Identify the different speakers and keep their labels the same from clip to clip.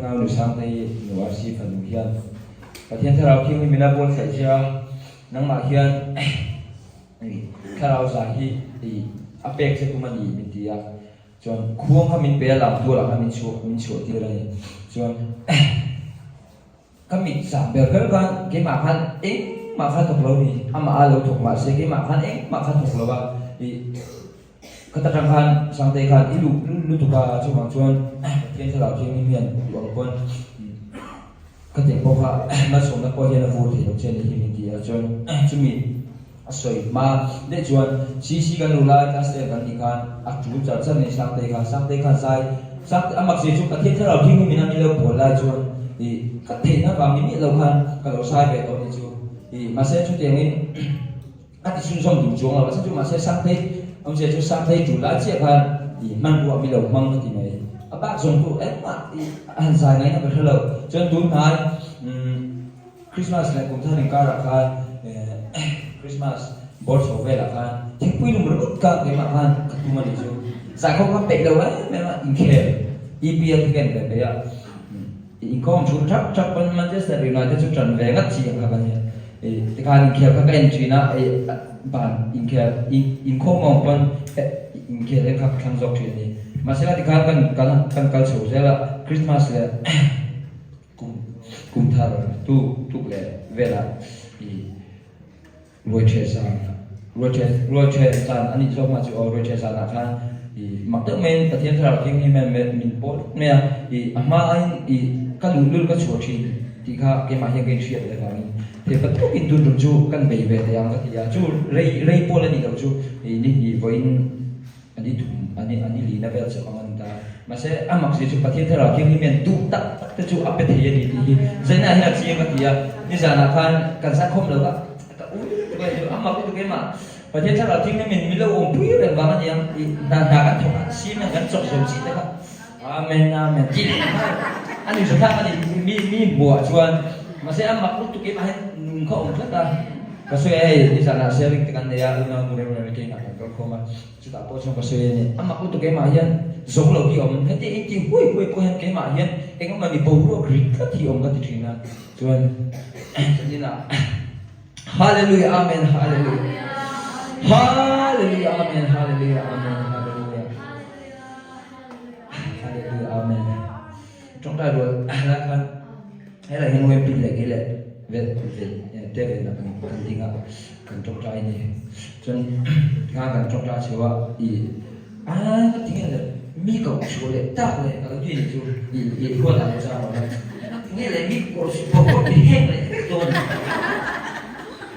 Speaker 1: Nau nu Sangtei nu RC fanu hian Pathian Thlarau Thianghlim in a buatsaih che a, nangmah hian Thlarau zai hi a pek che tum a ni min ti a, chuan khuang kha min pe a, lam tualah khan min chhuah min chhuah tir a ni. Chuan ka mit zam ber kher khan keimah khan engmah kha thawk lo ni, amah a lo thawk mahse keimah khan engmah kha thawk lo a, Khat atang khan Sangtei khan i luh lutuk a, chuvang chuan Pathian Thlarau Thianghlim hian duh ang pawn khatiang pawh kha malsawmna pawh hian a vur thei lo che a nih hi min ti a, chuan chumi a sawi hma daih chuan CC kan luh lai class ten kan nih khan a tul char char mai Sangtei kha, Sangtei khan zai Sangtei a makzia chu Pathian Thlarau Thianghlim in a min lo pawl lai chuan ih ka theihna vang ni miah lo khan ka lo sai ve tawh a nih chu ih mahse chutiangin A ti chhunzawm duh chuang lo a chu mahse Sangtei awmzia chu Sangtei tul lai chiah khan i hmanrua mi lo hmang ka ti mai. A bak zawng chu engmah i a han zai ngaihna ka hre lo. Chuan tun hnai Christmas leh kum thar inkarah khan Christmas bawr chho velah khan thingpui lum ringawt kha keimah khan ka tum a nih chu. Zaikhawm kha peih lo em em a inkhel EPL hi ka en ve peih a. Inkhawm chhun thak thak pawn Manchester United chu tan ve ngat chi ang kha ka nia. Tikhan inkhel kha ka en thin a, ban inkhel inkhawm awm pawn inkhel en kha ka thlang zawk thin a ni. Mahsela tikhan kan kal kan kal chho zel a, Christmas leh kum kum thar tuk tuk leh velah ih Ruaitheh zan Ruaitheh Ruaitheh zan a nih zawk mah chu aw Ruaitheh zanah khan ih mak deuh maiin Pathian Thlarau Thianghlim hian min pawl tlat mai a, ih a hma aiin ih ka luhlul ka chhuah thin tih kha keimah hian ka inhriat leh vangin theipat tawkin tun tum chu kan bei ve thei ang ka ti a, chu rei rei pawl a nih loh chu ih ni hnih vawiin A ni thum, a ni a ni lina vel chauh ang a ni ta. Mahse, a mak zia chu Pathian Thlarau Thianghlim hian duh tak tak te chu a pe thei a ni tih hi Zaina hian a chiang a ti a. Nizanah khan kan zahkhawm lo a, ka ui lutuk a ni chu, a mak lutuk em a. Pathian Thlarau Thianghlim in min lo awmpui reng vang a ni ang tih hna hna kan thawk a, cement kan chawk zo chi te kha Amen Amen tih leh nghal a ni zathlak a ni mi mi hmuah chuan. Mahse, a mak lutuk em a hian nung kha awm tlat a. Ka sawi a hei, nizanah sharing te kan nei a, unau nu rem rem i keimah kan kal khawm a. Chutah pawh chuan ka sawi a ni, a mak lutuk keimah hian zo lo hi a awm, heti engti huai huai pawh hian keimah hian engemaw ni boruak rit tlat hi a awm ka ti thin a, chuan zaninah Hallelujah Amen Hallelujah Hallelujah Amen Hallelujah Amen Hallelujah Hallelujah Amen Tawngtai rual lai khan helai hian webpin leh kei leh vel vel te velna kan kan ding a kan tawngtai a ni chuan tikhan kan tawngtai chho a i a ka ti nge le mi ko chhuah leh tak leh ka lo ti nih chu i i huat ah chang awm a nge le mi ko ko ti heng leh vek dawn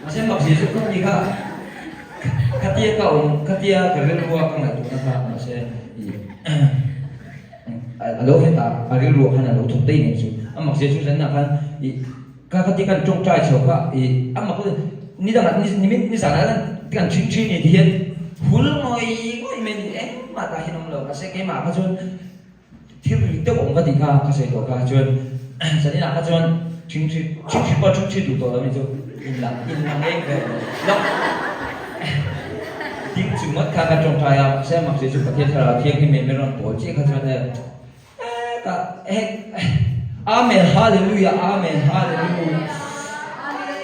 Speaker 1: mahse mak zia chu ka ti kha khatia ka awm khatia ka rilru a ka ngaihtuahna kha mahse i A lo hetah a rilruah khan a lo thawk daih nen chu a mak zia chu zanah khan ih ka ka ti kan tawngtai chho kha ih a mak ni dangah ni ni ni zanah khan kan thin thin ni ti hian hul ngawi ngawi mai ni engmah tah hian awm lo mahse keimah kha chuan thil ri deuh awm ka tih kha ka sawi tawh kha chuan zaninah kha chuan thin thi thin thi pawh thin thi duh tawh lo ni chu inla inla ngei ve lo Ding chu ngawt kha ka tawngtai a, mahse a makzia chu Pathian Thlarau Thianghlim in min rawn pawl chiah kha chuan hei ka hei Amen Hallelujah Amen Hallelujah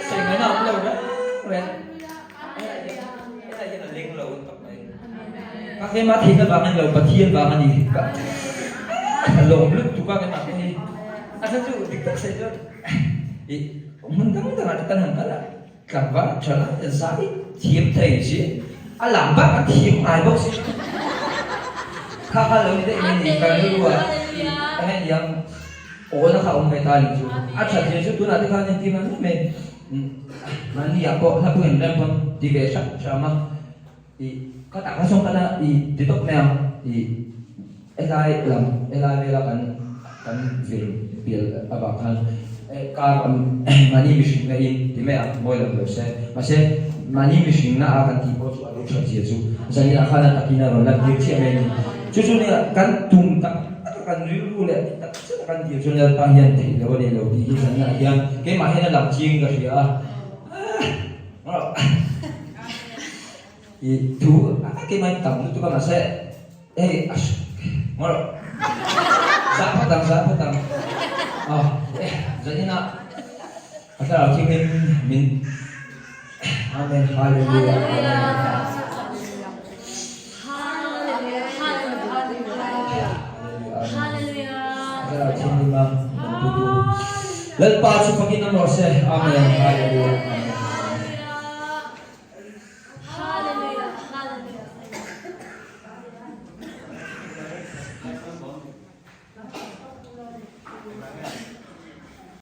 Speaker 1: sawi ngaihna a awm lo reng reng helai hian a leng lo tawp mai ka keimah theihna vang a ni lo Pathian vang a ni ka lawm lutuk a keimah pawh hi a chhan chu dik tak sawi chuan ih hmun dang dangah te kan han kal a. Tlangval tha lai zai thiam thei si, a lam bak a thiam ngai bawk si. Kha kha lo ni daih mai ni, ka rilru ah i eng eng iang awlna kha a awm ve ta ni chu. A that zia chu tunah te khan entir na mai mai, mahni ah pawh hla pawhin rem pawn ti ve hram hram a, i ka tah kha sawn ka la i ti tawp mai ang, i helai lam helai vela kan kan vir bial avang khan kar mahni mihring na in ti mai ang mawi lo lo se mahse mahni mihring na a kan tih pawh chu a lo that zia chu zanin ah khan a takin a rawn lan tir chiah mai a ni chu chu nia kan tum tak tak a kan rilru leh tak zet a kan tir chuan Lalpa hian theih lo a nei lo tih hi zanin ah hian keimah hian a lang chiang ka hria a I thu a keimah in tam lutuk a mahse hei a ngawrh zah phawt ang zah phawt ang. A, zaninah a thlarau thianghlim min Amen Hallelujah Amen. Thlarau thianghlim a min putu Lalpa chu fakin awm rawh se Amen Hallelujah Amen.